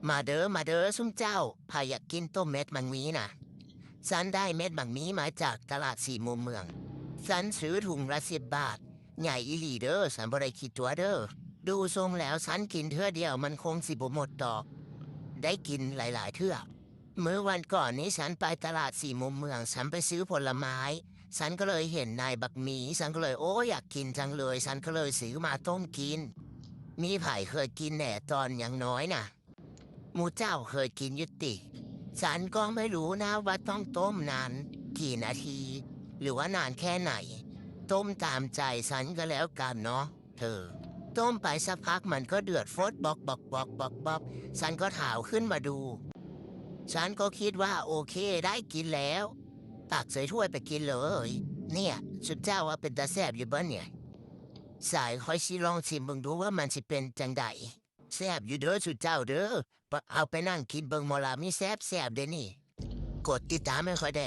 ມາເດີ ມາເດີຊຸມເຈົ້າ ໃຜຢາກກິນຕົ້ມເມັດໝາກມີນະ? ສັນໄດ້ເມັດໝາກມີມາຈາກຕະຫຼາດສີ່ມຸມເມືອງ. ສັນຊື້ຖົງລະສິບບາດ. ໃຫຍ່ອີ່ຫຼີເດີ ສັນບໍ່ໄດ້ຂີ້ຕົວະເດີ. ດູຊົງແລ້ວສັນກິນເທື່ອດຽວມັນຄົງຊິບໍ່ໝົດດອກ. ໄດ້ກິນຫຼາຍໆເທື່ອ. ມື້ວັນກ່ອນນີ້ສັນໄປຕະຫຼາດສີ່ມຸມເມືອງ, ສັນໄປຊື້ຜົນລະໄມ້. ສັນກໍເລີຍເຫັນໃນບັກໝີ, ສັນກໍເລີຍ ໂອ້ ຢາກກິນຈັງເລີຍ, ສັນກໍເລີຍຊື້ມາຕົ້ມກິນ. ມີໃຜເຄີຍກິນແດ່ຕອນຍັງນ້ອຍນະ? ໝູ່ເຈົ້າເຄີຍກິນຢູ່ຕິ? ສັນກໍໄມ່ຮູ້ນະວ່າຕ້ອງຕົ້ມນານກີ່ນາທີ ຫຼືວ່ານານແຄ່ໃນ. ຕົ້ມຕາມໃຈສັນກໍແລ້ວກັນເນາະ. ເອີ ຕົ້ມໄປສັກພັກມັນກໍເດືອດຟົດບອກໆໆໆ ສັນກໍຖາວຂຶ້ນມາດູ. ສັນກໍຄິດວ່າໂອເຄ ໄດ້ກິນແລ້ວ, ຕັກໃສ່ຖ້ວຍໄປກິນເລີຍ. ເນຍ ຊຸມເຈົ້າວ່າເປັນຕາແຊບຢູ່ບໍ່ເນຍ? ສາຍ ຂ້ອຍຊິລອງຊິມເບິ່ງດູວ່າມັນຊິເປັນຈັ່ງໃດ. ແຊບຢູ່ເດີຊຸມເຈົ້າເດີ, ປະ ເອົາໄປນັ່ງກິນເບິ່ງໝໍລຳນີ້ແຊບໆເດ້ນີ້. ກົດຕິດຕາມໃຫ້ຂ້ອຍແດ່.